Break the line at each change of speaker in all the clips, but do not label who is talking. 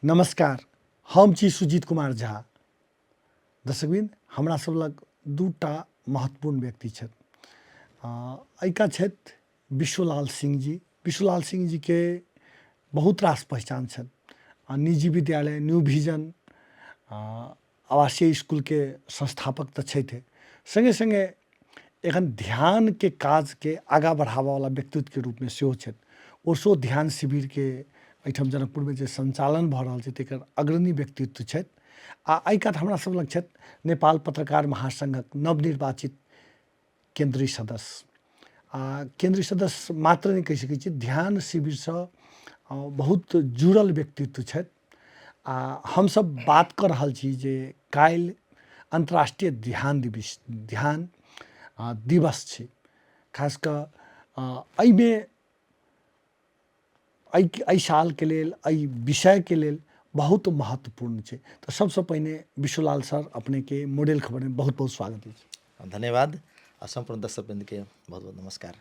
नमस्कार, हम छी सुजीत कुमार झा। दर्शकवृन्द, हमरा सब लग दूटा महत्वपूर्ण व्यक्ति छथि। एहिका छथि विश्वलाल सिंह जी। विश्वलाल सिंह जी के बहुत रास पहचान छनि। निजी विद्यालय न्यू विजन आवासीय इसकुलके संस्थापक तऽ छथिए, सङ्गे सङ्गे एखन ध्यानके काजके आगाँ बढ़ाबऽवला व्यक्तित्वके रूपमे सेहो छथि। ओशो ध्यान शिविरके एहिठाम जनकपुरमे जे सञ्चालन भऽ रहल छै तकर अग्रणी व्यक्तित्व छथि। आ एहि कात हमरा सब लग छथि नेपाल पत्रकार महासङ्घक नवनिर्वाचित केन्द्रीय सदस्य। आ केन्द्रीय सदस्य मात्र नहि कहि सकै छी, ध्यान शिविरसँ बहुत जुड़ल व्यक्तित्व छथि। आ हमसब बात कऽ रहल छी जे काल्हि अन्तर्राष्ट्रीय ध्यान दिवस ध्यान दिवस छै। खास कऽ एहिमे एहि सालके लेल एहि विषयके लेल बहुत महत्वपूर्ण छै। तऽ सबसँ पहिने विश्वलाल सर, अपनेके मॉडल खबरमे बहुत बहुत स्वागत अछि।
धन्यवाद आ सम्पूर्ण दर्शक वृन्दके बहुत बहुत नमस्कार।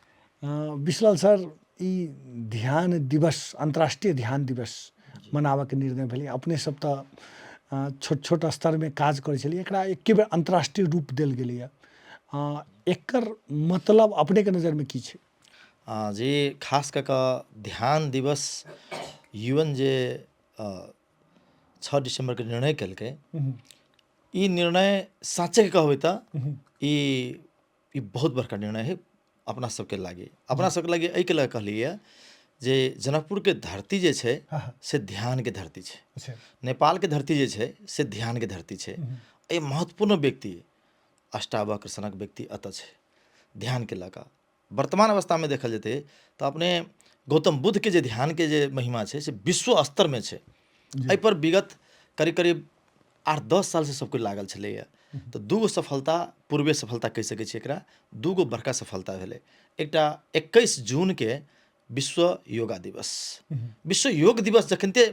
विश्वलाल सर, ई ध्यान दिवस अन्तर्राष्ट्रीय ध्यान दिवस मनाबऽके निर्णय भेलै। अपने सब तऽ छोट छोट स्तरमे काज करै छलियै, एकरा एके बेर अन्तर्राष्ट्रीय रूप देल गेलैए। एकर मतलब अपनेके नजरमे की छै?
जी, खास कऽ कऽ ध्यान दिवस यूएन जे 6 दिसम्बरके निर्णय केलकै, ई निर्णय साँचेके कहबै तऽ ई ई बहुत बड़का निर्णय है अपना सबके लागि। अपना सबके लागि एहिके लऽ कहलियै जे जनकपुरके धरती जे छै से ध्यानके धरती छै। नेपालके धरती जे छै से ध्यानके धरती छै। एहि महत्वपूर्ण व्यक्ति अष्टावक्र सनक व्यक्ति एतऽ छै ध्यानके लऽ कऽ। वर्तमान अवस्थामे देखल जेतै तऽ अपने गौतम बुद्धके जे ध्यानके जे महिमा छै से विश्व स्तरमे छै। एहिपर विगत करीब करीब 8-10 सालसँ सब कोइ लागल छलैए। तऽ दूगो सफलता, पूर्वे सफलता कहि सकै छियै एकरा, दूगो बड़का सफलता भेलै। एकटा 21 जूनके विश्व योगा दिवस। विश्व योग दिवस जखनते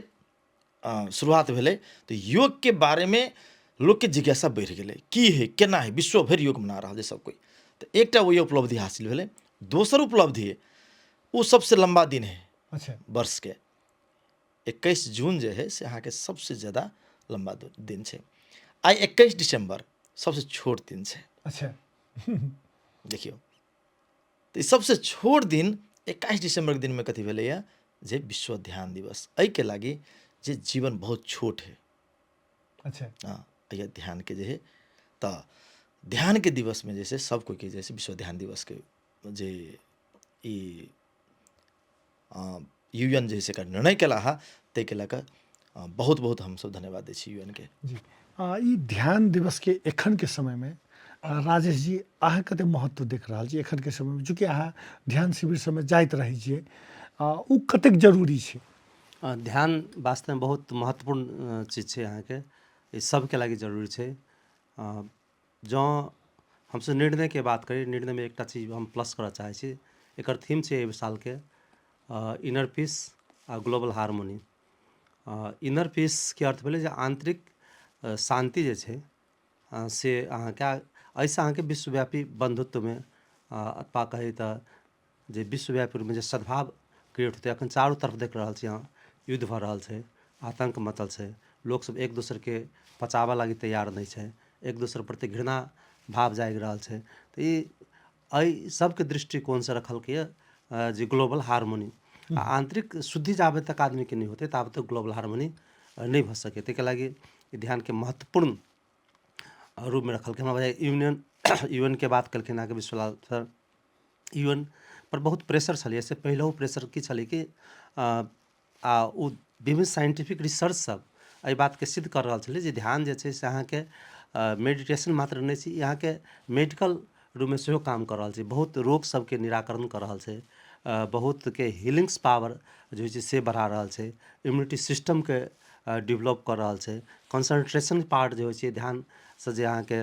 शुरुआत भेलै तऽ योगके बारेमे लोकके जिज्ञासा बढ़ि गेलै, की है केना है, विश्व भरि योग मना रहल छै सब कोइ। तऽ एकटा ओहि उपलब्धि हासिल भेलै। दोसर उपलब्धि ओ सबसँ लम्बा दिन है वर्षके, 21 जून जे है से अहाँके सबसँ ज्यादा लम्बा दिन छै। आइ 21 दिसम्बर सबसँ छोट दिन छै। देखियौ तऽ ई सबसँ छोट दिन 21 दिसम्बरके दिनमे कथी भेलैए जे विश्व ध्यान दिवस। एहिके लागि जे जीवन बहुत छोट है। हँ, एहि ध्यानके जे है तऽ ध्यानके दिवसमे जे छै सब कोइके जे छै विश्व ध्यान दिवसके जे ई यू एन जे है से एकर निर्णय केला हँ, ताहिके लऽ कऽ बहुत बहुत हमसब धन्यवाद दै छी यू एन के।
जी, ई ध्यान दिवसके एखनके समयमे राजेश जी अहाँ कतेक महत्व देख रहल छी एखनके समयमे, चूँकि अहाँ ध्यान शिविर सबमे जाइत रहै छियै, ओ कतेक जरूरी छै?
ध्यान वास्तवमे बहुत महत्वपूर्ण चीज छै अहाँके, ई सबके लागि जरूरी छै। जँ हमसब निर्णयके बात करी, निर्णयमे एकटा चीज हम प्लस करऽ चाहै छी। एकर थीम छै एहि सालके इनर पीस आ ग्लोबल हारमोनी। इनर पीसके अर्थ भेलै जे आन्तरिक शान्ति जे छै से अहाँके एहिसँ अहाँके विश्वव्यापी बन्धुत्वमे अथवा कही तऽ जे विश्वव्यापी रूपमे जे सद्भाव क्रिएट होतै। एखन चारू तरफ देख रहल छी अहाँ, युद्ध भऽ रहल छै, आतङ्क मचल छै, लोकसब एक दोसरके पचाबऽ लागी तैयार नहि छै, एक दोसर प्रति घृणा भाव जागि रहल छै। तऽ ई एहि सबके दृष्टिकोणसँ रखलकैए जे ग्लोबल हारमोनी। आ आन्तरिक शुद्धि जाबे तक आदमीके नहि होतै ताबे तक ग्लोबल हारमोनी नहि भऽ सकै। ताहिके लागि ई ध्यानके महत्वपूर्ण रूपमे रखलकै। हमरा बुझाइए यूनियन यू एन के बात केलखिन अहाँके विश्वलाल सर। यू एन पर बहुत प्रेशर छलै। एहिसँ पहिलहो प्रेशर की छलै कि आ ओ विभिन्न साइंटिफिक रिसर्च सब एहि बातके सिद्ध कऽ रहल छलै जे ध्यान जे छै से अहाँके मेडिटेशन मात्र नहि छै, ई अहाँके मेडिकल रूपमे सेहो काम कऽ रहल छै, बहुत रोग सबके निराकरण कऽ रहल छै, बहुतके हीलिंग्स पावर जे होइ छै से बढ़ा रहल छै, इम्यूनिटी सिस्टमके डेवलप कऽ रहल छै, कंसंट्रेशन पार्ट जे होइ छै ध्यानसँ जे अहाँके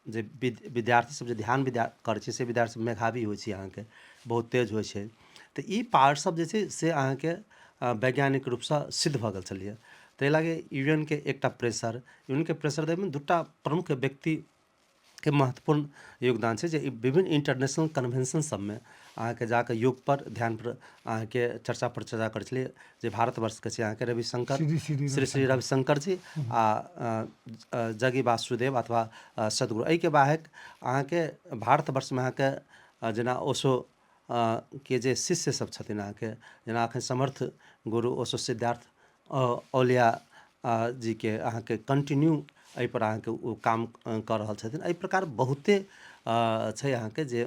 जे विद्यार्थी सब जे ध्यान विद्या करै छै से विद्यार्थी सब मेधावी होइ छै, अहाँके बहुत तेज होइ छै। तऽ ई पार्ट सब जे छै से अहाँके वैज्ञानिक रूपसँ सिद्ध भऽ गेल छलैए। ताहि लागी यू एन के एकटा प्रेशर, यू एन के प्रेशर दैमे दूटा प्रमुख व्यक्तिके महत्वपूर्ण योगदान छै जे ई विभिन्न इंटरनेशनल कन्वेंशन सबमे अहाँके जाकऽ योगपर ध्यानपर अहाँके चर्चा परिचर्चा करै छलियै जे भारतवर्षके छै अहाँके रविशंकर
श्री श्री
श्री श्री रविशंकर जी आ जग्गी वासुदेव अथवा सद्गुरु। एहिके बाहेक अहाँके भारतवर्षमे अहाँके जेना ओशो के जे शिष्य सब छथिन अहाँके, जेना एखन समर्थ गुरु ओशो सिद्धार्थ औलिया जीके अहाँके कंटिन्यू एहिपर अहाँके ओ काम कऽ रहल छथिन। एहि प्रकार बहुते छै अहाँके जे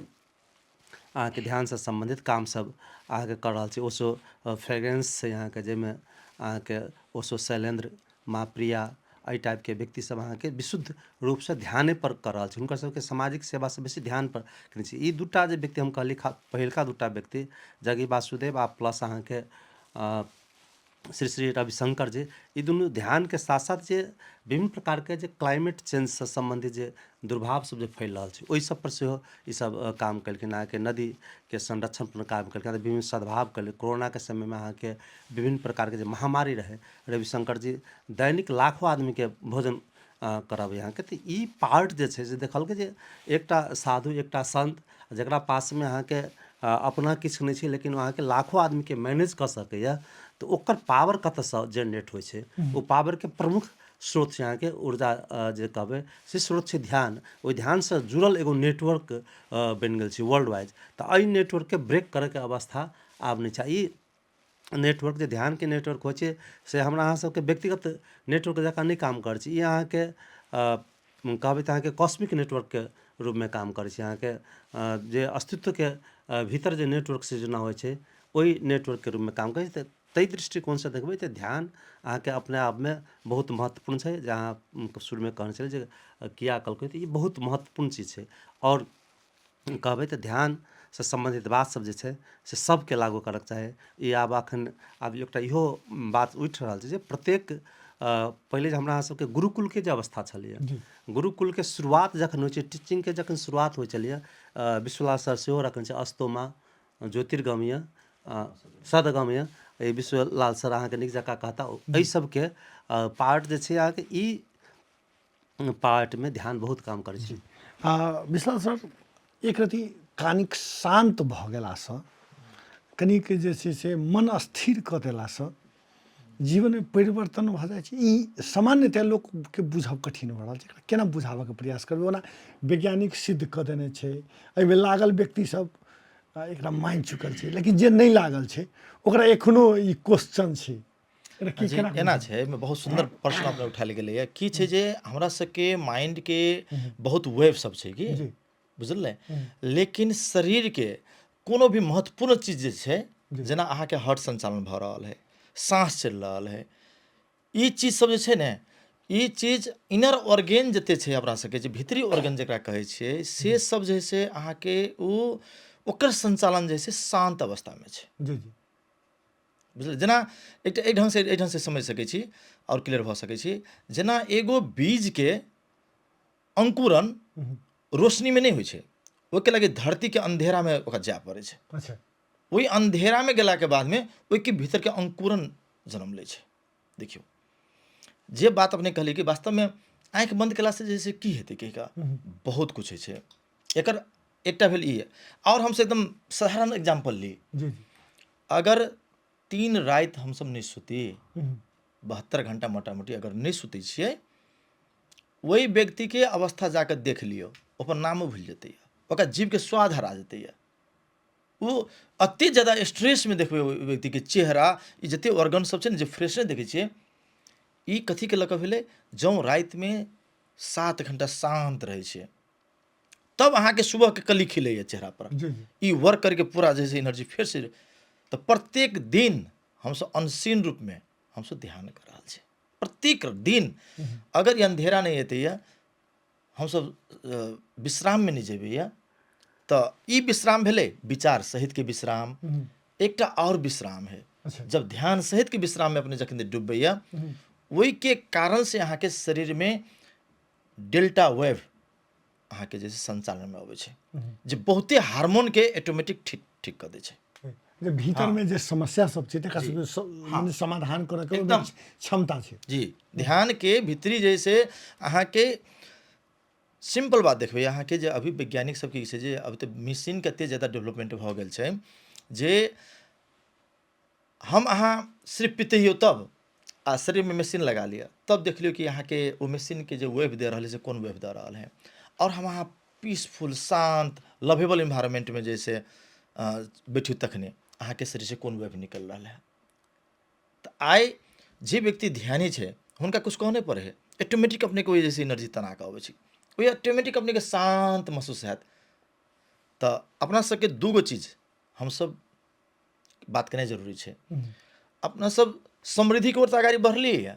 अहाँके ध्यानसँ सम्बन्धित काम सब अहाँके कऽ रहल छै। ओशो फ्रेगरेंस छै अहाँके, जाहिमे अहाँके ओशो शैलेन्द्र, माँ प्रिया, एहि टाइपके व्यक्ति सब अहाँके विशुद्ध रूपसँ ध्यानेपर कऽ रहल छै। हुनकर सबके सामाजिक सेवासँ बेसी ध्यानपर केने छै। ई दूटा जे व्यक्ति हम कहली, पहिलका दूटा व्यक्ति जग्गी वासुदेव आ प्लस अहाँके श्री श्री रविशंकर जी, ई दुनू ध्यानके साथ साथ जे विभिन्न प्रकारके जे क्लाइमेट चेंजसँ सम्बन्धित जे दुर्भाव सब जे फैल रहल छै ओहि सब पर सेहो ई सब काम केलखिन। अहाँके नदीके संरक्षण पर काम केलखिन, विभिन्न सद्भाव केलखिन। कोरोनाके समयमे अहाँके विभिन्न प्रकारके जे महामारी रहै, रविशंकर जी दैनिक लाखों आदमीके भोजन कराबै अहाँके। तऽ ई पार्ट जे छै से देखलकै जे एकटा साधु, एकटा सन्त जकरा पासमे अहाँके अपना किछु नहि छै लेकिन अहाँके लाखों आदमीके मैनेज कऽ सकैए, तऽ ओकर पावर कतऽसँ जेनरेट होइ छै? ओ पावरके प्रमुख स्रोत छै अहाँके ऊर्जा जे कहबै से स्रोत छै ध्यान। ओहि ध्यानसँ जुड़ल एगो नेटवर्क बनि गेल छै वर्ल्ड वाइज। तऽ एहि नेटवर्कके ब्रेक करैके अवस्था आब नहि छै। ई नेटवर्क जे ध्यानके नेटवर्क होइ छै से हमरा अहाँ सबके व्यक्तिगत नेटवर्क जकाँ नहि काम करै छै। ई अहाँके कहबै तऽ अहाँके कॉस्मिक नेटवर्कके रूपमे काम करै छै। अहाँके जे अस्तित्वके भीतर जे नेटवर्क सृजना होइ छै ओहि नेटवर्कके रूपमे काम करै छै। तऽ ताहि दृष्टिकोणसँ देखबै तऽ ध्यान अहाँके अपने आपमे बहुत महत्वपूर्ण छै। जे अहाँ शुरूमे कहने छलियै जे किया कहलकै, तऽ ई बहुत महत्वपूर्ण चीज छै। आओर कहबै तऽ ध्यानसँ सम्बन्धित बात सब जे छै से सबके लागू करऽके चाही। ई आब एखन आब एकटा इहो बात उठि रहल छै जे प्रत्येक पहिले जे हमरा अहाँ सबके गुरुकुलके जे अवस्था छलैए, गुरुकुलके शुरुआत जखन होइ छै, टीचिंगके जखन शुरुआत होइ छलैए, विश्वनाथ सर सेहो रखने छै अस्तोमा ज्योतिर्गमय सदगमय, ई विश्वलाल सर अहाँके नीक जकाँ कहता। एहि सबके पार्ट जे छै अहाँके ई पार्टमे ध्यान बहुत काम करै छै।
आ विश्वनाथ सर, एक रति कनिक शान्त भऽ गेलासँ, कनिक जे छै से मन स्थिर कऽ देलासँ जीवनमे परिवर्तन भऽ जाइ छै। ई सामान्यतया लोकके बुझब कठिन भऽ रहल छै, एकरा केना बुझाबऽके प्रयास करबै? ओना वैज्ञानिक सिद्ध कऽ देने छै, एहिमे लागल व्यक्ति सब एकरा मानि चुकल छै, लेकिन जे नहि लागल छै ओकरा एखनो ई क्वेश्चन छै।
जी, एना छै, एहिमे बहुत सुन्दर प्रश्न अपने उठायल गेलैए। की छै जे हमरा सबके माइंडके बहुत वेव सब छै की बुझल ने, लेकिन शरीरके कोनो भी महत्वपूर्ण चीज जे छै, जेना अहाँके हार्ट संचालन भऽ रहल है, साँस चलि रहल है, ई चीज सब जे छै ने, ई चीज इनर ऑर्गेन जते छै अपना सबके, जे भीतरी ऑर्गेन जकरा कहै छियै, से सब जे है से अहाँके ओ ओकर संचालन जे है से शान्त अवस्थामे छै।
जी जी
बुझलियै? जेना एकटा एहि ढङ्गसँ समझि सकै छी आओर क्लियर भऽ सकै छी, जेना एगो बीजके अङ्कुरन रोशनीमे नहि होइ छै, ओहिके लागि धरतीके अन्धेरामे ओकरा जाय पड़ै छै। ओहि अन्धेरामे गेलाके बादमे ओहिके भीतरके अङ्कुरन जन्म लै छै। देखियौ जे बात अपने कहलियै कि वास्तवमे आँखि बन्द केलासँ जे छै की हेतै कहि कऽ बहुत किछु होइ छै। एकर एकटा भेल ई, आओर हमसब एकदम साधारण एग्जाम्पल ली। अगर 3 राति हमसब नहि सुती, 72 घंटा मोटा मोटी अगर नहि सुतै छियै, ओहि व्यक्तिके अवस्था जाकऽ देख लियौ, अपन नामो भूलि जेतै, ओकरा जीवके स्वाद हरा जेतै। ओ अते ज्यादा स्ट्रेसमे देखबै ओहि व्यक्तिके चेहरा, ई जते ऑर्गन सब छै ने जे फ्रेश नहि देखै छियै, ई कथीके लऽ कऽ भेलै? जँ रातिमे 7 घंटा शान्त रहै छियै तब अहाँके सुबहके कली खिलैए चेहरा पर। ई वर्क करके पूरा जे छै एनर्जी फेर से। तऽ प्रत्येक दिन हमसब अनसीन रूपमे हमसब ध्यान कऽ रहल छी प्रत्येक दिन। अगर ई अंधेरा नहि एतैए, हमसब विश्राममे नहि जेबैए, तऽ ई विश्राम भेलै विचार सहितके विश्राम। एकटा आओर विश्राम है, जब ध्यान सहितके विश्राममे अपने जखन डूबैए, ओहिके कारण से अहाँके शरीरमे डेल्टा वेव अहाँके जे छै संचालनमे अबै छै, जे बहुते हार्मोनके ऑटोमेटिक ठीक ठीक कऽ दै छै।
जे भीतरमे जे समस्या सब छै तकरा सबके मने समाधान करऽके ओहिमे
एकदम।
क्षमता छै।
जी, ध्यानके भीतरी जे से अहाँके सिम्पल बात देखबै अहाँके जे अभी वैज्ञानिक सबके ई छै जे अभी तऽ मशीन कते जादा डेवलपमेंट भऽ गेल छै जे हम अहाँ सिर्फ पितैयौ तब आ शरीरमे मशीन लगा लिअ तब देख लियौ कि अहाँके ओ मशीनके जे वेव दऽ रहल है से कोन वेव दऽ रहल है आओर हम अहाँ पीसफुल शान्त लवेबल इन्वायरमेंटमे जे छै बैठियौ तखने अहाँके शरीरसँ कोन वेव निकलि रहल है। तऽ आइ जे व्यक्ति ध्यानी छै हुनका किछु कहऽ नहि पड़ै है, ऑटोमेटिक अपनेके ओहि जे छै एनर्जी तना कऽ अबै छै, ओहि ऑटोमेटिक अपनेके शान्त महसूस हैत। तऽ अपना सबके दूगो चीज हमसब बात केनाइ जरूरी छै। अपना सब समृद्धिके ओर तऽ अगाडि बढ़लियै,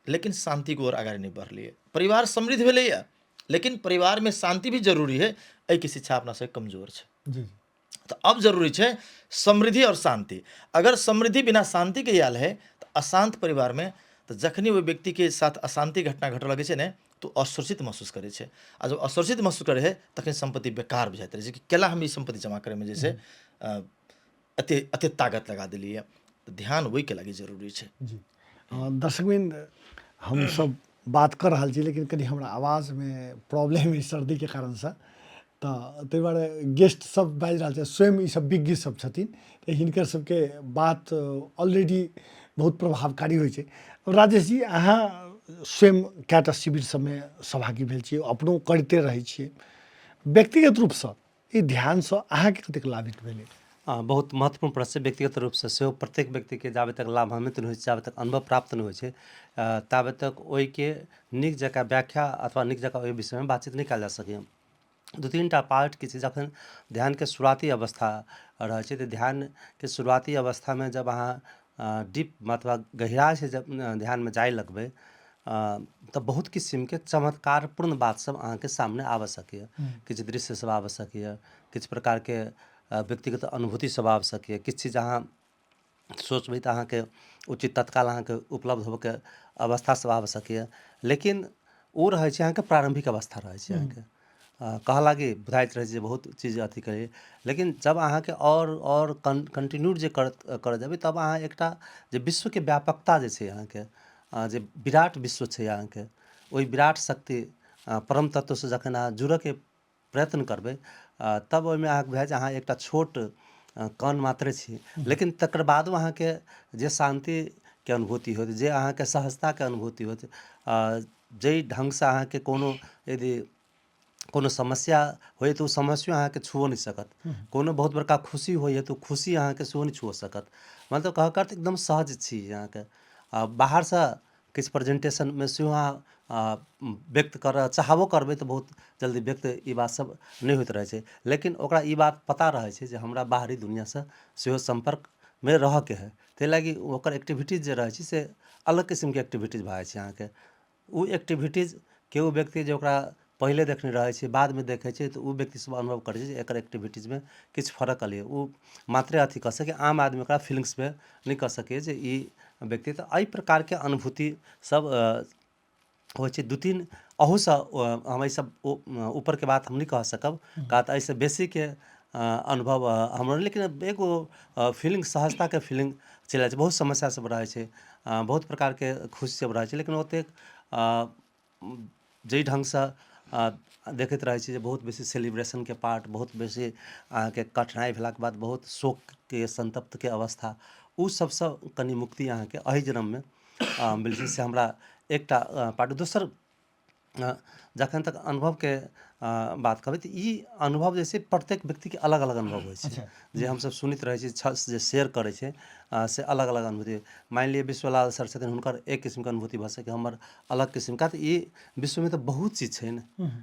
लेकिन शान्तिके ओर अगाडि नहि बढ़लियै। परिवार समृद्ध भेलैए, लेकिन परिवारमे शान्ति भी जरूरी है, एहिके शिक्षा अपना सबके कमजोर छै। तऽ अब जरूरी छै समृद्धि आओर शान्ति। अगर समृद्धि बिना शान्तिके आयल है तऽ अशान्त परिवारमे तऽ जखनी ओहि व्यक्तिके साथ अशान्ति घटना घटऽ लगै छै ने तऽ ओ असुरक्षित महसूस करै छै, आ जब असुरक्षित महसूस करै है तखन सम्पत्ति बेकार बुझाइत रहै छै कि केला हम ई सम्पत्ति जमा करैमे जे छै एते एते ताकत लगा देलियै। तऽ ध्यान ओहिके लागि जरूरी छै।
जी दर्शकवृन्द, हमसब बात कऽ रहल छी, लेकिन कनि हमरा आवाजमे प्रॉब्लम अइ सर्दीके कारणसँ, तऽ ताहि दुआरे गेस्ट सब बाजि रहल छथि, स्वयं ई सब विज्ञ सब छथिन, तऽ हिनकर सबके बात ऑलरेडी बहुत प्रभावकारी होइ छै। राजेश जी, अहाँ स्वयं कएटा शिविर सबमे सहभागी भेल छियै, अपनो करिते रहै छियै, व्यक्तिगत रूपसँ ई ध्यानसँ अहाँके कतेक लाभित भेलै?
बहुत महत्वपूर्ण प्रश्न छै। व्यक्तिगत रूपसँ सेहो प्रत्येक व्यक्तिके जाबे तक लाभान्वित नहि होइ छै, जाबे तक अनुभव प्राप्त नहि होइ छै, ताबे तक ओहिके नीक जकाँ व्याख्या अथवा नीक जकाँ ओहि विषयमे बातचीत नहि कयल जा सकैए। दू तीन टा पार्ट की छै, जखन ध्यानके शुरुआती अवस्था रहै छै तऽ ध्यानके शुरुआती अवस्थामे जब अहाँ डीप अथवा गहिराइसँ जब ध्यानमे जाय लगबै तऽ बहुत किसिमके चमत्कारपूर्ण बात सब अहाँके सामने आबऽ सकैए। किछु दृश्य सब आबऽ सकैए, किछु प्रकारके व्यक्तिगत अनुभूति सब आबि सकैए, किछु चीज अहाँ सोचबै तऽ अहाँके ओ चीज तत्काल अहाँके उपलब्ध होबऽके अवस्था सब आबि सकैए। लेकिन ओ रहै छै अहाँके प्रारम्भिक अवस्था रहै छै अहाँके कहऽ लागी बुझाइत रहै छै जे बहुत चीज अथी करी, लेकिन जब अहाँके आओर कन्टिन्यू जे करऽ जेबै तब अहाँ एकटा जे विश्वके व्यापकता जे छै अहाँके जे विराट विश्व छै अहाँके, ओहि विराट शक्ति परम तत्वसँ जखन अहाँ जुड़ऽके प्रयत्न करबै तब ओहिमे अहाँके बुझाइत जे अहाँ एकटा छोट कण मात्रे छी। लेकिन तकर बादो अहाँके जे शान्तिके अनुभूति होयत, जे अहाँके सहजताके अनुभूति होयत, जाहि ढङ्गसँ अहाँके कोनो यदि कोनो समस्या होइए तऽ ओ समस्यो अहाँके छुओ नहि सकत, कोनो बहुत बड़का खुशी होइए तऽ ओ खुशी अहाँके सेहो नहि छुओ सकत। मतलब कहऽके अर्थ एकदम सहज छी अहाँके। आ बाहरसँ किछु प्रेजेन्टेशनमे सेहो अहाँ व्यक्त करऽ चाहबो करबै तऽ बहुत जल्दी व्यक्त ई बात सब नहि होइत रहै छै, लेकिन ओकरा ई बात पता रहै छै जे हमरा बाहरी दुनिआँसँ सेहो सम्पर्कमे रहऽके हइ, ताहि लागि ओकर एक्टिविटीज जे रहै छै से अलग किसिमके एक्टिविटीज भऽ जाइ छै अहाँके। ओ एक्टिविटीज केओ व्यक्ति जे ओकरा पहिले देखने रहै छै बादमे देखै छै तऽ ओ व्यक्ति सब अनुभव करै छै जे एकर एक्टिविटीजमे किछु फरक एलैए। ओ मात्रे अथी कऽ सकैए, आम आदमी ओकरा फीलिंग्समे नहि कऽ सकैए जे ई व्यक्ति। तऽ एहि प्रकारके अनुभूति सब होइ छै। दू तीन अहूसँ हम एहिसँ ऊपरके बात हम नहि कह सकब, का तऽ एहिसँ बेसीके अनुभव हमरो नहि, लेकिन एगो फीलिंग सहजताके फीलिंग चलि जाइ छै। बहुत समस्या सब रहै छै, बहुत प्रकारके खुशी सब रहै छै, लेकिन ओतेक जाहि ढङ्गसँ देखैत रहै छी जे बहुत बेसी सेलिब्रेशनके पार्ट, बहुत बेसी अहाँके कठिनाइ भेलाके बाद बहुत शोकके सन्तप्तके अवस्था, ओ सबसँ कनि मुक्ति अहाँके एहि जन्ममे मिलै छै, से हमरा एकटा पार्ट। दोसर जखन तक अनुभवके बात कहबै तऽ ई अनुभव जे छै प्रत्येक व्यक्तिके अलग अलग अनुभव होइ छै। जे हमसब सुनैत रहै छी, जे शेयर करै छै से अलग अलग अनुभूति। मानि लिअ विश्वलाल सर छथिन, हुनकर एक किसिमके अनुभूति भऽ सकैए, हमर अलग किसिमके। तऽ ई विश्वमे तऽ बहुत चीज छै ने,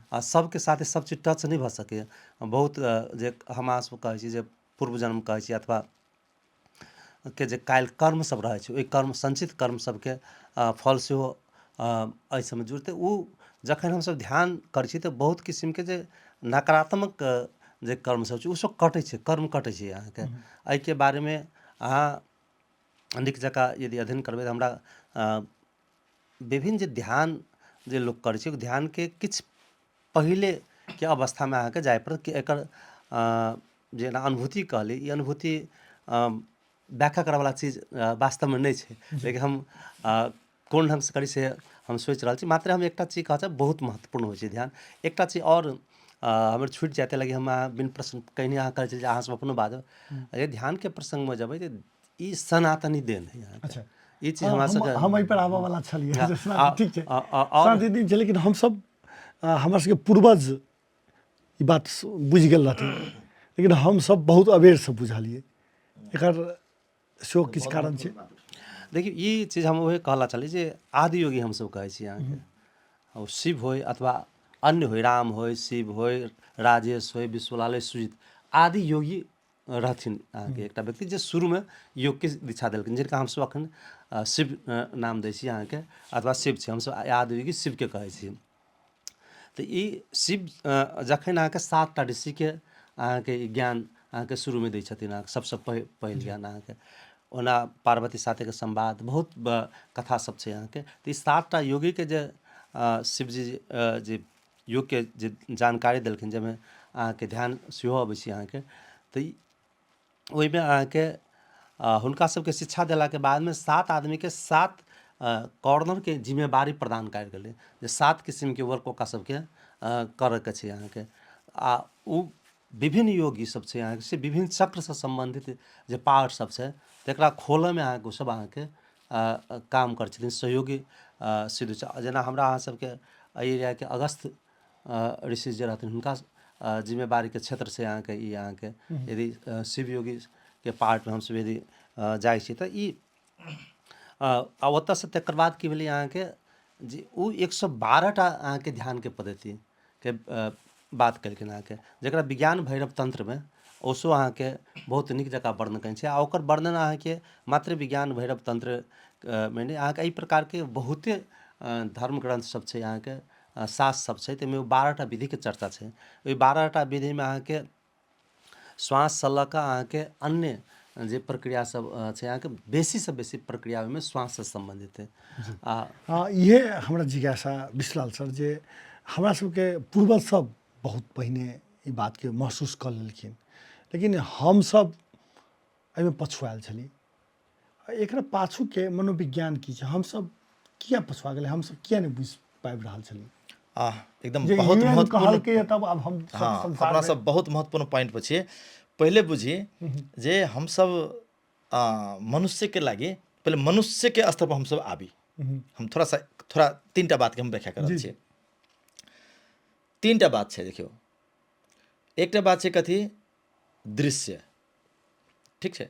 आ सबके साथे सब चीज टच नहि भऽ सकैए। बहुत जे हमरा सब कहै छी जे पूर्व जन्म कहै छी अथवा के जे काल्हि कर्म सब रहै छै, ओहि कर्म सञ्चित कर्म सबके फल सेहो एहि सबमे जुड़तै। ओ जखन हमसब ध्यान करै छी तऽ बहुत किसिमके जे नकारात्मक जे कर्म सब छै ओ सब कटै छै, कर्म कटै छै अहाँके। एहिके बारेमे अहाँ नीक जकाँ यदि अध्ययन करबै तऽ हमरा विभिन्न जे ध्यान जे लोक करै छै, ओ ध्यानके किछु पहिलेके अवस्थामे अहाँके जाय पड़त कि एकर जेना अनुभूति कहली, ई अनुभूति व्याख्या करऽवला चीज वास्तवमे नहि छै, लेकिन हम कोन ढङ्गसँ करी से हम सोचि रहल छी। मात्र हम एकटा चीज कहऽ चाहब, बहुत महत्वपूर्ण होइ छै ध्यान। एकटा चीज आओर हमर छुटि जायत लागि हम अहाँ बिन प्रश्न कहिने अहाँ कहै छी जे अहाँ सब अपनो बाजब। जे ध्यानके प्रसङ्गमे जेबै तऽ ई सनातनी देन है अहाँके। ई चीज हमरा सबके
हम एहि पर आबऽ वाला छलियै। ठीक छै, सनातनी दिन छै, लेकिन हमसब हमरा सबके पूर्वज ई बात बुझि गेल रहथिन, लेकिन हमसब बहुत अबेरसँ बुझलियै। एकर सेहो किछु कारण छै।
देखियौ, ई चीज हम उहे कहला छली जे आदि योगी हमसब कहै छी अहाँके, ओ शिव होइ अथवा अन्य होइ, राम होइ, शिव होइ, राजेश होइ, विश्वलाल होइ, सुजीत आदि योगी रहथिन अहाँके। एकटा व्यक्ति जे शुरूमे योगके दीक्षा देलखिन, जिनका हमसब अखन शिव नाम दै छी अहाँके, अथवा शिव छै, हमसब आदि योगी शिवके कहै छी। तऽ ई शिव जखन अहाँके 7टा ऋषिके अहाँके ई ज्ञान अहाँके शुरूमे दै छथिन, अहाँके सबसँ पहिल ज्ञान अहाँके। ओना पार्वती साथेके संवाद बहुत कथा सब छै अहाँके। तऽ ई 7टा योगीके जे शिवजी जे योगके जे जानकारी देलखिन, जाहिमे अहाँके ध्यान सेहो अबै छै अहाँके, तऽ ओहिमे अहाँके हुनका सबके शिक्षा देलाके बादमे 7 आदमीके 7 कॉर्नरके जिम्मेवारी प्रदान कयल गेलै, जे 7 किसिमके वर्क ओकरा सबके करऽके छै अहाँके। आ ओ विभिन्न योगी सब छै अहाँके, से विभिन्न चक्रसँ सम्बन्धित जे पार्ट सब छै तकरा खोलऽमे अहाँके ओसब अहाँके काम करै छथिन, सहयोगी सिद्ध होइ छै। जेना हमरा अहाँ सबके एहि एरियाके अगस्त ऋषि जे रहथिन, हुनका जिम्मेवारीके क्षेत्र छै अहाँके ई। अहाँके यदि शिव योगीके पार्टमे हमसब यदि जाइ छी तऽ ई आ ओतऽसँ तकर बाद की भेलै अहाँके जे ओ 112टा अहाँके ध्यानके पद्धतिके बात केलखिन अहाँके, जकरा विज्ञान भैरव तन्त्रमे ओसो अहाँके बहुत नीक जकाँ वर्णन कयने छै। आ ओकर वर्णन अहाँके मात्र विज्ञान भैरव तन्त्र मे नहि, अहाँके एहि प्रकारके बहुते धर्म ग्रन्थ सब छै अहाँके, शास्त्र सब छै, ताहिमे ओ 12टा विधिके चर्चा छै। ओहि 12टा विधिमे अहाँके श्वाससँ लऽ कऽ अहाँके अन्य जे प्रक्रिया सब छै अहाँके, बेसीसँ बेसी प्रक्रिया ओहिमे श्वाससँ सम्बन्धित है। आ
हँ, इहे हमरा जिज्ञासा विश्वलाल सर, जे हमरा सबके पूर्वज सब बहुत पहिने ई बातके महसूस कऽ लेलखिन, लेकिन हमसब एहिमे पछुआयल छली। एकरा पाछूके मनोविज्ञान की छै? हमसब किया पछुआ गेलै? हमसब किया नहि बुझि पाबि रहल छली?
आ एकदम जे बहुत
यूएन
महत्वपूर्ण
कहलकै तब आब हम सब
हँ,
संसार
अपना
में
सब बहुत महत्वपूर्ण पॉइंट पर छियै। पहिले बुझी जे हमसब मनुष्यके लागि पहिले मनुष्यके स्तर पर हमसब आबी। हम थोड़ा सा थोड़ा 3टा बातके हम व्याख्या कर रहल छियै। 3टा बात छै, देखियौ। एकटा बात छै कथी? दृश्य, ठीक छै,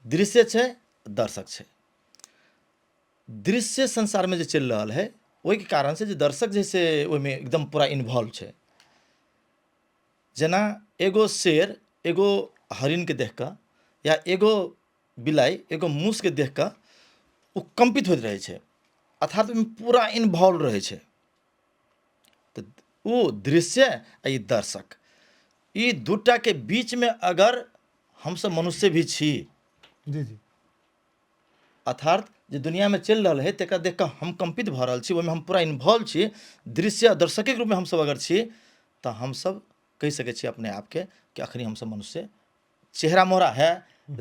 दृश्य छै, दर्शक छै। दृश्य संसारमे जे चलि रहल है, ओहिके कारणसँ जे दर्शक जे से ओहिमे एकदम पूरा इन्वॉल्व छै। जेना एगो शेर एगो हरिणके देख कऽ या एगो बिलाइ एगो मूसके देख कऽ ओ कम्पित होइत रहै छै, अर्थात ओहिमे पूरा इन्वॉल्व रहै छै। तऽ ओ दृश्य आ ई दर्शक, ई दूटाके बीचमे अगर हमसब मनुष्य भी छी,
जी जी,
अर्थात जे दुनियामे चलि रहल है तकरा देख कऽ हम कम्पित भऽ रहल छी, ओहिमे हम पूरा इन्वॉल्व छी, दृश्य आ दर्शकेके रूपमे हमसब अगर छी तऽ हमसब कहि सकै छी अपने आपके कि अखनी हमसब मनुष्य चेहरा मोहरा है,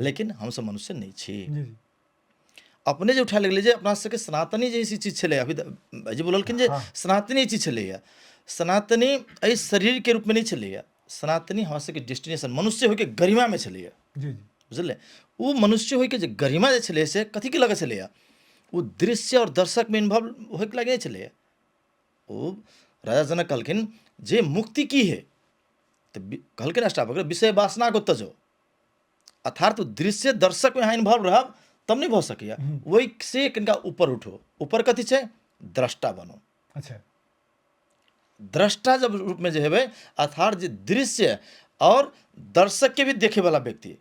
लेकिन हमसब मनुष्य नहि छी।
जी जी।
अपने जे उठा लगलै जे अपना सबके सनातनी जे ई चीज छलै, अभी जे बोललखिन जे सनातनी चीज छलैए, सनातनी एहि शरीरके रूपमे नहि छलैए, सनातनी हमरा सबके डेस्टिनेशन मनुष्य होइके गरिमामे छलैए।
जी जी।
बुझलियै? ओ मनुष्य होइके जे गरिमा जे छलैए से कथीके लऽ कऽ छलैए? ओ दृश्य आओर दर्शकमे इन्वॉल्व होइके लागि नहि छलैए। ओ राजा जनक कहलखिन जे मुक्ति की है, तऽ कहलखिन अष्टावक्र विषय वासना को तजो, अर्थात दृश्य दर्शकमे अहाँ इन्वॉल्व रहब तब नहि भऽ सकैए, ओहिसँ कनिका ऊपर उठो। ऊपर कथी छै? द्रष्टा बनो। द्रष्टा जब रूपमे जे हेबै, अर्थात जे दृश्य आओर दर्शकके भी देखैवला व्यक्ति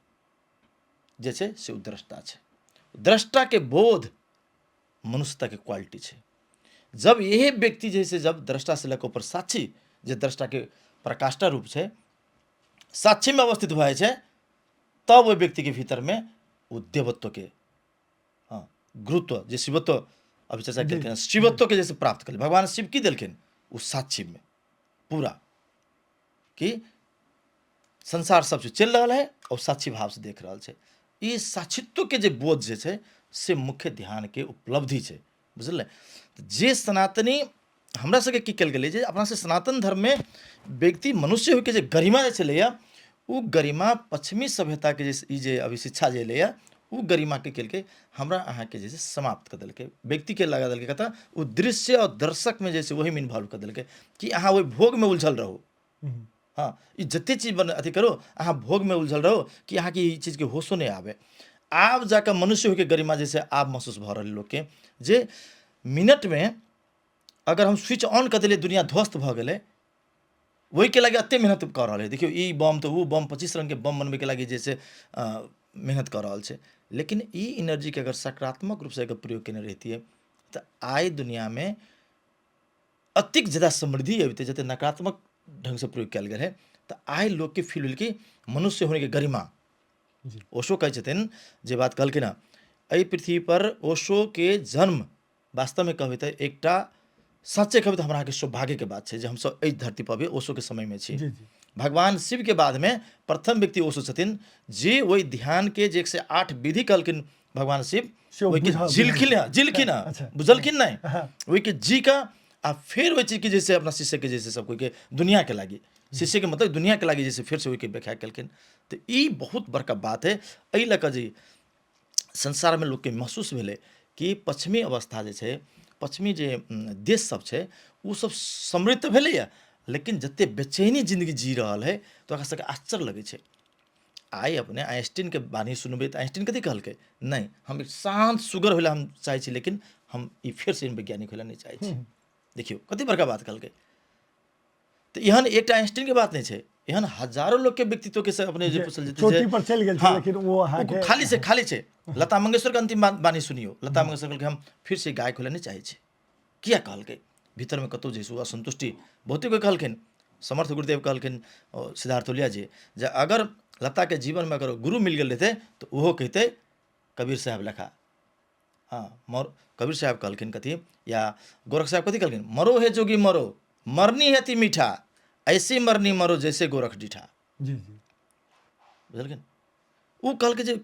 जे छै से ओ द्रष्टा छै। द्रष्टाके बोध मनुष्यताके क्वालिटी छै। जब यही व्यक्ति जे से जब द्रष्टा से लऽ कऽ ऊपर साक्षी, जे द्रष्टाके प्रकाष्ठा रूप छै, साक्षीमे अवस्थित भऽ जाइ छै, तब ओहि व्यक्तिके भीतरमे ओ देवत्वके, हँ, गुरुत्व जे शिवत्व अभी चर्चा केलखिन, शिवत्वके जैसे प्राप्त कल भगवान शिव की देलखिन ओ साक्षीमे पूरा कि संसार सब चीज चलि रहल है और साक्षी भाव से देख रहल छै। ई साक्षित्वके जे बोध जे छै से मुख्य ध्यानके उपलब्धि छै। बुझलियै। जे सनातनी हमरा सबके की कयल गेलै जे अपना सब सनातन धर्ममे व्यक्ति मनुष्य होइके जे गरिमा जे छलैए ओ गरिमा पश्चिमी सभ्यताके जे ई जे अभी शिक्षा जे एलैए ओ गरिमाके केलकै हमरा अहाँके जे छै समाप्त कऽ देलकै, व्यक्तिके लगा देलकै कतऽ ओ दृश्य आओर दर्शकमे जे छै ओहिमे इन्वॉल्व कऽ देलकै कि अहाँ ओहि भोगमे उलझल रहू। हँ, ई जते चीज बन अथी करू अहाँ भोगमे उलझल रहू कि अहाँके ई चीजके होशो नहि आबै। आब जाकऽ मनुष्य होइके गरिमा जे छै आब महसूस भऽ रहल लोकके जे मिनटमे अगर हम स्विच ऑन कऽ देलियै दुनिया ध्वस्त भऽ गेलै, ओहिके लागि एते मेहनत कऽ रहल है। देखियौ ई बम तऽ ओ बम 25 रङ्गके बम बनबैके लागि जे छै मेहनत कऽ रहल छै, लेकिन ई एनर्जीके अगर सकारात्मक रूपसँ अगर प्रयोग केने रहितियै तऽ आइ दुनियामे अतेक जादा समृद्धि अबितै जते नकारात्मक ढङ्गसँ प्रयोग कयल गेल है। तऽ आइ लोकके फील भेल कि मनुष्य होनेके गरिमा। ओशो कहै छथिन जे बात कहलखिन हँ एहि पृथ्वीपर ओशोके जन्म वास्तवमे कहबै तऽ एकटा सच्चे कहबै तऽ हमरा अहाँके सौभाग्यके बात छै जे हमसब एहि धरती पर अभी ओशोके समयमे छी। भगवान शिवके बादमे प्रथम व्यक्ति ओशो छथिन जे ओहि ध्यानके जे 108 विधि कहलखिन भगवान शिव ओहिके झिलखिन झिलखिन बुझलखिन नहि ओहिके जी कऽ आ फेर ओहि चीजके जे छै अपना शिष्यके जे छै सब कोइके दुनियाके लागि शिष्यके मतलब दुनियाके लागि जे छै फेरसँ ओहिके व्याख्या केलखिन। तऽ ई बहुत बड़का बात है। एहि लऽ कऽ जे संसारमे लोकके महसूस भेलै कि पश्चिमी अवस्था जे छै पश्चिमी जे देश सब छै ओ सब समृद्ध तऽ भेलैए लेकिन जते बेचैनी जिन्दगी जी रहल है तऽ ओकरा सबके आश्चर्य लगै छै। आइ अपने आइंस्टीनके वाणी सुनबै तऽ आइंस्टीन कथी कहलकै, नहि हम एक शान्त सुगर होइला हम चाहै छी लेकिन हम ई फेरसँ वैज्ञानिक होइला नहि चाहै छी। देखियौ कते बड़का बात कहलकै। तऽ एहन एकटा आइंस्टीनके बात नहि छै, एहन हजारो लोकके व्यक्तित्वके से अपने जे पूछल जेतै
चोटी पर चलि गेल छै लेकिन ओ अहाँके
खाली छै, खाली छै। लता मंगेशकरके अंतिम वाणी सुनियौ, लता मंगेशकर कहलकै हम फिर से गायक होइला नहि चाहै छी। किया कहलकै? भीतरमे कतहु जे छै असन्तुष्टि बहुते कोइ कहलखिन। समर्थ गुरुदेव कहलखिन सिद्धार्थ ओलिया जी जे अगर लताके जीवनमे अगर गुरु मिल गेल रहितै तऽ ओहो कहितै कबीर साहेब लेखा। हाँ, मर कबीर साहेब कहलखिन कथी या गोरख साहेब कथी कहलखिन, मरो हे जोगी मरो मरनी है ती मीठा ऐसी मरनी मरो जैसे गोरख डीठा।
जी जी
बुझलखिन? ओ कहलकै जे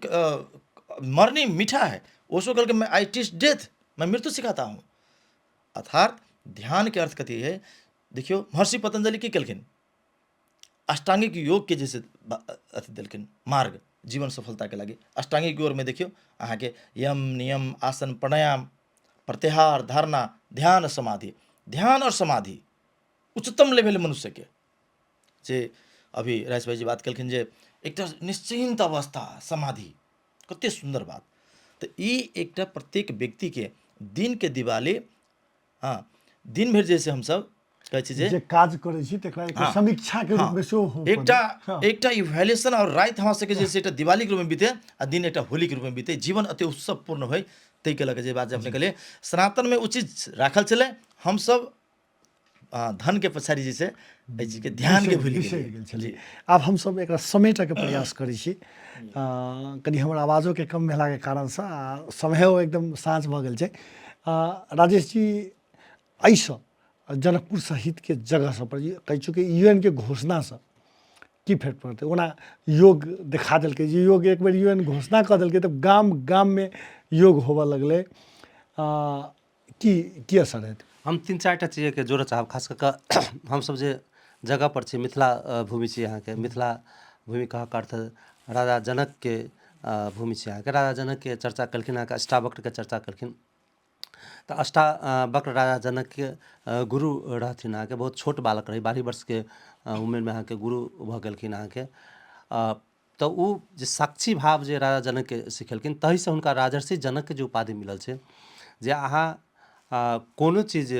मरनी मीठा है, ओसो कहलकै मैं आई टीच डेथ, मैं मृत्यु सिखाता हूँ। अर्थात ध्यान के अर्थ कथी है? देखियौ महर्षि पतंजलि की केलखिन, अष्टांगिक योग के जैसे अथी देलखिन मार्ग जीवन सफलता के लागी। अष्टांगिक योग में देखियौ अहाँके यम नियम आसन प्राणायाम प्रत्याहार धारणा ध्यान समाधि। ध्यान और समाधि उच्चतम लेवल मनुष्य के जे अभी राजेश भाई जी बात केलखिन जे एकटा निश्चिंत अवस्था समाधि, कते सुन्दर बात। तऽ ई एकटा प्रत्येक व्यक्ति के दिन के दिवाली, हाँ दिन भरि जैसे हमसब कहै छी
जे काज करै छी तकरा एक समीक्षा के रूप में सेहो हो
एकटा एकटा इवैल्यूएशन और राति हमरा सबके जे छै एकटा दिवाली के रूप में बीते आ दिन एकटा होली के रूप में बीते, जीवन अति उत्सवपूर्ण होय। ताहिके लऽ कऽ जे बात जे अपने कहलियै सनातन में ओ चीज राखल छलै, हमसब धन के पछाड़ी जे छै एहि चीजके ध्यान के भूलि
बिसरि गेल छलियै। आब हमसब एकरा समेटऽके प्रयास करै छी। कनि हमर आवाजोके कम भेलाके कारणसँ आ समयो एकदम साँझ भऽ गेल छै। राजेश जी, एहिसँ जनकपुर सहितके जगह सब पर कहै चूँकि यू एन के घोषणासँ की फेर पड़तै? ओना योग देखा देलकै जे योग एक बेर यू एन घोषणा कऽ देलकै तऽ गाम गाममे योग होबऽ लगलै। की की असर हेतै?
हम 3-4 चीजके जोड़ऽ चाहब। खास कऽ कऽ हमसब जे जगह पर छी मिथिला भूमि छी, अहाँके मिथिला भूमि कहऽके अर्थ राजा जनकके भूमि छी। अहाँके राजा जनकके चर्चा केलखिन, अहाँके अष्टावक्रके चर्चा केलखिन। तऽ अष्टावक्र राजा जनकके गुरु रहथिन। अहाँके बहुत छोट बालक रहै, 12 वर्षके उमेरमे अहाँके गुरु भऽ गेलखिन अहाँके। तऽ ओ जे साक्षी भाव जे राजा जनकके सिखेलखिन ताहिसँ हुनका राजर्षि जनकके जे उपाधि मिलल छै जे अहाँ कोनो चीज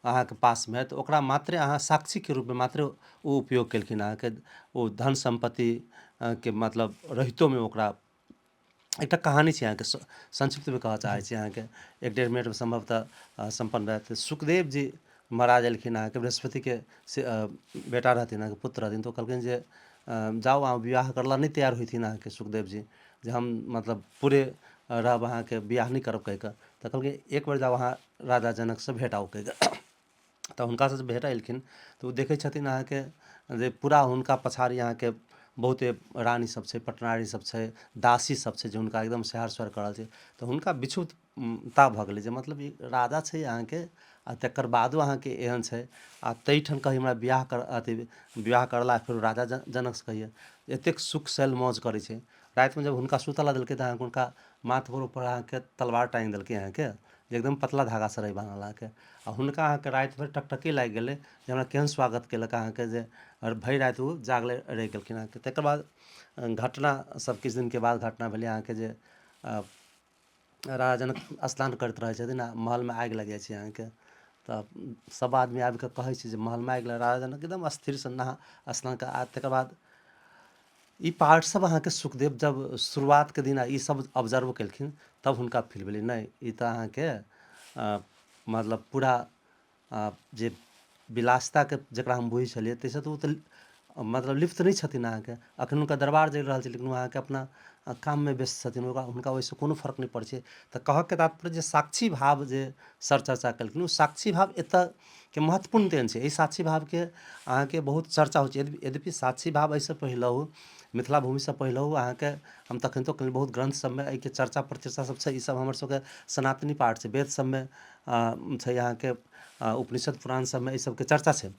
अहाँके पासमे तऽ ओकरा मात्रे अहाँ साक्षीके रूपमे मात्रे ओ उपयोग केलखिन। अहाँके ओ धन सम्पत्तिके मतलब रहितोमे ओकरा एकटा कहानी छै अहाँके संक्षिप्तमे कहऽ चाहै छी अहाँके 1-1.5 मिनटमे सम्भवतः सम्पन्न भए जेतै। सुखदेव जी महाराज एलखिन अहाँके बृहस्पतिके से बेटा रहथिन अहाँके पुत्र रहथिन। तऽ ओ कहलखिन जे जाउ अहाँ विवाह करला नहि तैयार होथिन अहाँके सुखदेव जी जे हम मतलब पूरे रहब अहाँके बियाह नहि करब कहिकऽ। तऽ कहलखिन एक बेर जाउ अहाँ राजा जनकसँ भेँट आउ कहिकऽ। तऽ हुनकासँ जे भेँट एलखिन तऽ ओ देखै छथिन अहाँके जे पूरा हुनका पछाड़ी अहाँके बहुते रानी सब छै, पटनारी सब छै, दासी सब छै जे हुनका एकदम सेहार सोहार कऽ रहल छै। तऽ हुनका विक्षुब्धता भऽ गेलै जे मतलब ई राजा छै अहाँके आ तकर बादो अहाँके एहन छै आ ताहिठाम कही हमरा बियाह कर अथी बियाह करला फेर राजा जनकसँ कहियै एतेक सुख शैल मौज करै छै। रातिमे जब हुनका सुतऽ लए देलकै तऽ अहाँके हुनका माथपर ऊपर अहाँके तलवार टाँगि देलकै अहाँके जे एकदम पतला धागासँ रहै बान्हल अहाँके। आ हुनका अहाँके राति भरि टकटकी लागि गेलै जे हमरा केहन स्वागत केलक अहाँके जे आओर भरि राति ओ जागले रहि गेलखिन अहाँके। तकर बाद घटना सब किछु दिनके बाद घटना भेलै अहाँके जे राजा जनक स्नान करैत रहै छथिन आ महलमे आगि लागि जाइ छै अहाँके। तऽ सब आदमी आबिकऽ कहै छै जे महलमे आगि लागि, राजा जनक एकदम स्थिरसँ नहा स्नान कऽ आ तकर बाद ई पार्ट सब अहाँके सुखदेव जब शुरुआतके दिन ई सब ऑब्जर्व केलखिन तब हुनका फील भेलै नहि ई तऽ अहाँके मतलब पूरा जे विलासिताके जकरा हम बुझै छलियै ताहिसँ तऽ ओ तऽ मतलब लिप्त नहि छथिन अहाँके। अखन हुनका दरबार जरि रहल छै लेकिन ओ अहाँके अपना काममे व्यस्त छथिन, हुनका ओहिसँ कोनो फर्क नहि पड़ै छै। तऽ कहऽके तात्पर्य जे साक्षी भाव जे सर चर्चा केलखिन ओ साक्षी भाव एतऽके महत्वपूर्ण देन छै। एहि साक्षी भावके अहाँके बहुत चर्चा होइ छै। यद्यपि साक्षी भाव एहिसँ पहिलहु मिथिला भूमिसँ पहिलहु अहाँके हम तखनितो कहलियै बहुत ग्रन्थ सबमे एहिके चर्चा परिचर्चा सब छै। ई सब हमर सबके सनातनी पाठ छै, वेद सबमे छै अहाँके, उपनिषद पुराण सबमे एहि सबके चर्चा छै।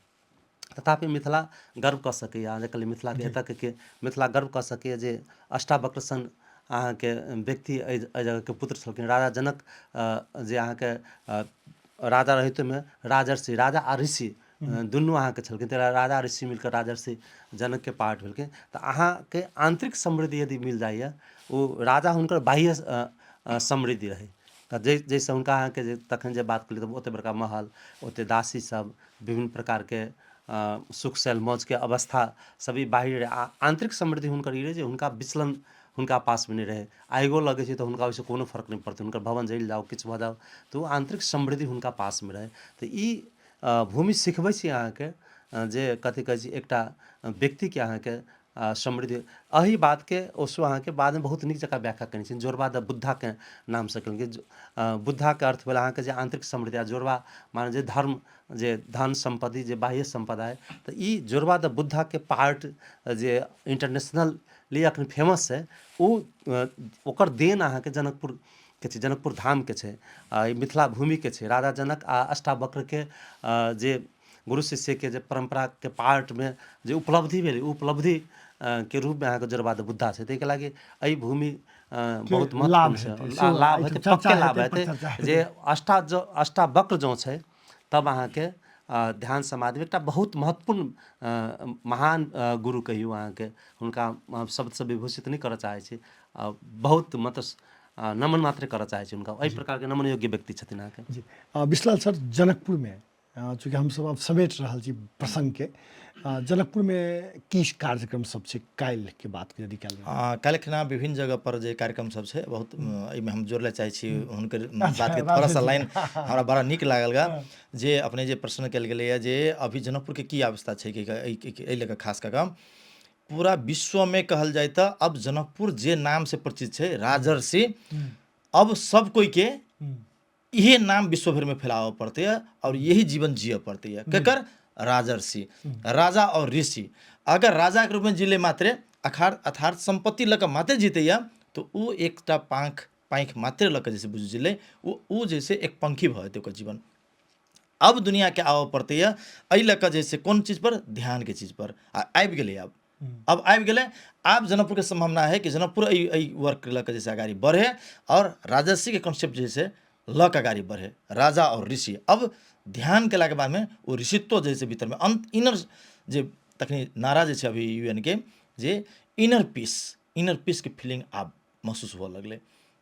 तथापि मिथिला गर्व कऽ सकैए, अहाँ जे कहलियै मिथिलाके एतऽके मिथिला गर्व कऽ सकैए जे अष्टावक्र सन अहाँके व्यक्ति एहि जगहके पुत्र छलखिन। राजा जनक जे अहाँके राजा रहितोमे राजर्षि, राजा आ ऋषि दुनू अहाँके छलखिन, ताहि राजा ऋषि मिलकऽ राजर्षि जनकके पाठ भेलखिन। तऽ अहाँके आन्तरिक समृद्धि यदि मिल जाइए, ओ राजा हुनकर बाह्य समृद्धि रहै तऽ जाहिसँ हुनका अहाँके जे तखन जे बात केलियै तऽ ओतेक बड़का महल, ओतेक दासी सब, विभिन्न प्रकारके सुख शैल मौजके अवस्था सब ई बाहरी रहै। आ आन्तरिक समृद्धि हुनकर ई रहै जे हुनका विचलन हुनका पासमे नहि रहै। आगिओ लगै छै तऽ हुनका ओहिसँ कोनो फर्क नहि पड़तै, हुनकर भवन जरि जाउ किछु भऽ जाउ तऽ ओ आन्तरिक समृद्धि हुनका पासमे रहै। तऽ ई भूमि सिखबै छी अहाँके जे कथी कहै छै एकटा व्यक्तिके अहाँके समृद्धि। एहि बातके ओसो अहाँके बादमे बहुत नीक जकाँ व्याख्या कयने छथिन। जोरबा द बुद्धाके नामसँ केलकै। बुद्धाके अर्थ भेल अहाँके जे आन्तरिक समृद्धि आ जोरबा माने जे धर्म, जे धन सम्पत्ति, जे बाह्य सम्पदा अइ। तऽ ई जोरबा द बुद्धाके पार्ट जे इंटरनेशनली अखन फेमस छै ओ ओकर देन अहाँके जनकपुरके छै, जनकपुर धामके छै, ई मिथिला भूमिके छै। राजा जनक आ अष्टावक्रके जे गुरु शिष्यके जे परम्पराके पार्टमे जे उपलब्धि भेलै ओ उपलब्धि के रूपमे अहाँके जोरबा द बुद्धा छै। ताहिके लागि एहि भूमि बहुत महत्वपूर्ण छै, लाभ हेतै, पक्के लाभ हेतै जे अष्टावक्र जँ छै तब अहाँके ध्यान समाधिमे एकटा बहुत महत्वपूर्ण महान गुरु कहियौ अहाँके। हुनका शब्दसँ विभूषित नहि करऽ चाहै छी, बहुत मतलब नमन मात्रे करऽ चाहै छी हुनका, एहि प्रकारके नमन योग्य व्यक्ति छथिन अहाँके।
जी विश्वलाल सर, जनकपुरमे चूँकि हमसभ आब समेट रहल छी प्रसङ्गके, जनकपुरमे की कार्यक्रम सब छै काल्हिके बात यदि कयल जाय?
काल्हिखना विभिन्न जगह पर जे कार्यक्रम सब छै बहुत, एहिमे हम जोड़ले चाहै छी हुनकर बातके थोड़ा सा लाइन हमरा बड़ा नीक लागल गा जे अपने जे प्रश्न कयल गेलैए जे अभी जनकपुरके की अवस्था छै कि एहि लऽ कऽ खास कऽ कऽ पूरा विश्वमे कहल जाय तऽ अब जनकपुर जे नामसँ परिचित छै राजर्षि, अब सब कोइके इहे नाम विश्व भरिमे फैलाबऽ पड़तै और यही जीवन जियऽ पड़तै। केकर? राजर्षि, राजा और ऋषि। अगर राजाके रूपमे जीले मात्रे अर्थात सम्पत्ति लऽ कऽ मात्रे जीतैए तऽ ओ एकटा पाँखि मात्रे लऽ कऽ जैसे बुझि जिलै ओ जैसे एक पंखी भऽ जेतै ओकर जीवन। अब दुनिआँके आबऽ पड़तै एहि लऽ कऽ जे कोन चीजपर? ध्यानके चीजपर। आ आबि गेलै आब, अब आबि गेलै। आब जनकपुरके सम्भावना है कि जनकपुर एहि एहि वर्क लऽ कऽ जैसे अगाड़ी बढ़े और राजर्षिके कॉन्सेप्ट जे से लऽ कऽ अगाड़ी बढ़े, राजा और ऋषि। अब ध्यान केलाके बादमे ओ ऋषित्व जे से भीतरमे अंत इनर जे तखनी नारा जे छै अभी यू एन के जे इनर पीस, इनर पीसके फीलिंग आब महसूस हुअ लगलै।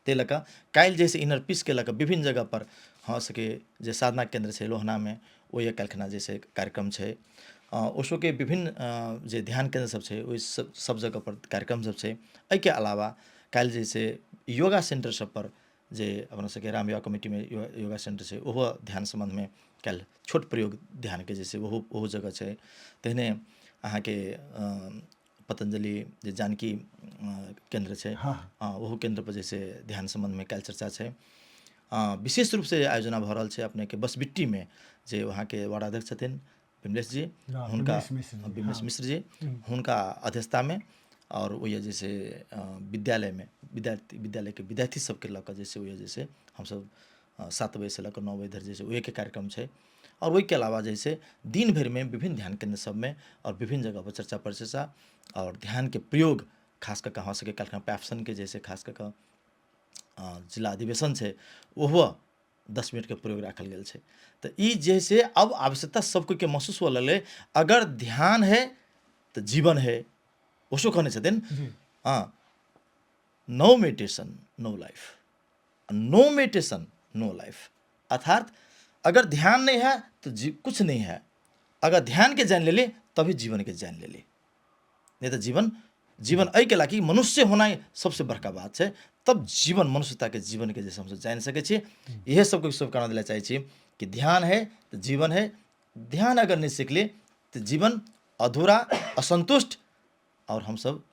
ताहि लऽ कऽ काल्हि जे से इनर पीसके लऽ कऽ विभिन्न जगहपर हमरा सबके जे साधना केन्द्र छै लोहनामे, ओहि काल्हिखना जे छै कार्यक्रम छै। ओशोके विभिन्न जे ध्यान केन्द्र सब छै ओहि सब सब जगहपर कार्यक्रम सब छै। एहिके अलावा काल्हि जे छै योगा सेन्टर सबपर जे अपना सबके राम योगा कमिटीमे योगा सेन्टर छै ओहो ध्यान सम्बन्धमे काल्हि छोट प्रयोग ध्यानके जे छै ओहो ओहो जगह छै। तहिने अहाँके पतञ्जलि जे जानकी केन्द्र छै ओहो केन्द्रपर जे छै ध्यान सम्बन्धमे काल्हि चर्चा छै। विशेष रूपसँ आयोजना भऽ रहल छै अपनेके बसबिट्टीमे जे वहाँके वार्डाध्यक्ष छथिन विमलेश जी, हुनका विमलेश मिश्र जी, हुनका अध्यक्षतामे आओर ओहिए जे छै विद्यालयमे विद्यार्थी विद्यालयके विद्यार्थी सबके लऽ कऽ जे छै ओहिए जे छै हमसब 7 बजेसँ लऽ कऽ 9 बजे धरि जे छै ओहिके कार्यक्रम छै। आओर ओहिके अलावा जे छै दिन भरिमे विभिन्न ध्यान केन्द्र सबमे आओर विभिन्न जगहपर चर्चा परिचर्चा आओर ध्यानके प्रयोग खास कऽ कऽ हमरा सबके काल्हिखना पैप्सनके जे छै खास कऽ कऽ जिला अधिवेशन छै, ओहो 10 मिनटके प्रयोग राखल गेल छै। तऽ ई जे से अब आवश्यकता सब कोइके महसूस हुअ लगलै, अगर ध्यान है तऽ जीवन है, ओसो कहने छथिन। हँ, no meditation no life, no meditation no life, अर्थात अगर ध्यान नहीं है तो जी कुछ नहीं है, अगर ध्यान के जान लेली तभी जीवन के जान लेली, नहीं तो जीवन जीवन एहिके लागि मनुष्य होनाइ सबसे बड़का बात छै, तब जीवन मनुष्यताके जीवनके जे हमसब जानि सकै छी। इएह सबके शुभकामना दिला चाहै छी कि ध्यान है तऽ जीवन है, ध्यान अगर नहि सिखली तऽ जीवन अधूरा असन्तुष्ट आओर हमसब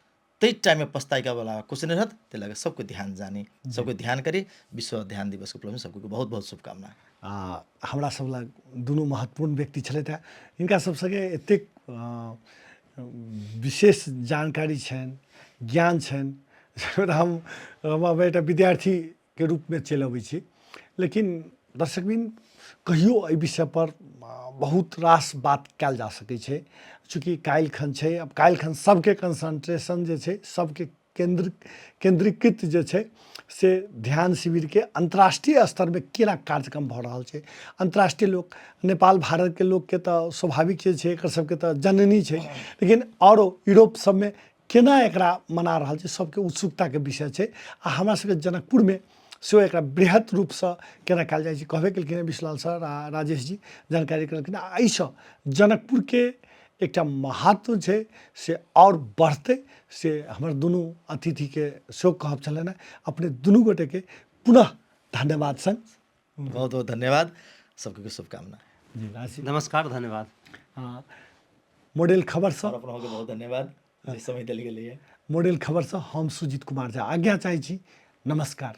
ताहि टाइममे पछताइके वाला कुछ नहि रहत। ताहि लऽ कऽ सबके ध्यान जानी, सबके ध्यान करी। विश्व ध्यान दिवसके उपलक्ष्यमे सबके बहुत बहुत शुभकामना।
आ हमरा सब लग दुनू महत्वपूर्ण व्यक्ति छलथि हेँ, हिनका सब सङ्गे एतेक विशेष जानकारी छनि, ज्ञान छनि, हम हम एकटा विद्यार्थीके रूपमे चलि अबै छी। लेकिन दर्शकबिन, कहियो एहि विषयपर बहुत रास बात कयल जा सकै छै, चूँकि काल्हिखन छै, आब काल्हिखन सबके कंसंट्रेशन जे छै, सबके केन्द्रीकृत जे छै से ध्यान शिविरके अन्तर्राष्ट्रीय स्तरमे केना कार्यक्रम भऽ रहल छै। अन्तर्राष्ट्रीय लोक, नेपाल भारतके लोकके तऽ स्वाभाविक जे छै एकर सबके तऽ जननी छै, लेकिन आओरो यूरोप सबमे केना एकरा मना रहल छै, सबके उत्सुकताके विषय छै। आ हमरा सबके जनकपुरमे सेहो एकरा बृहत रूपसँ केना कयल जाइ छै, कहबे केलखिन हेँ विश्वलाल सर आ राजेश जी जानकारी केलखिन। आ एहिसँ जनकपुरके एकटा महत्व छै से आओर बढ़तै, से हमर दुनू अतिथिके सेहो कहब छलनि हेँ। अपने दुनू गोटेके पुनः धन्यवाद संग
बहुत बहुत धन्यवाद, सबके शुभकामना।
जी राशि
नमस्कार, धन्यवाद।
मॉडल खबरसँ
और अपनोके बहुत धन्यवाद जे समय देल गेलैए।
मॉडल खबरसँ हम सुजीत कुमार झा आज्ञा चाहै छी। नमस्कार।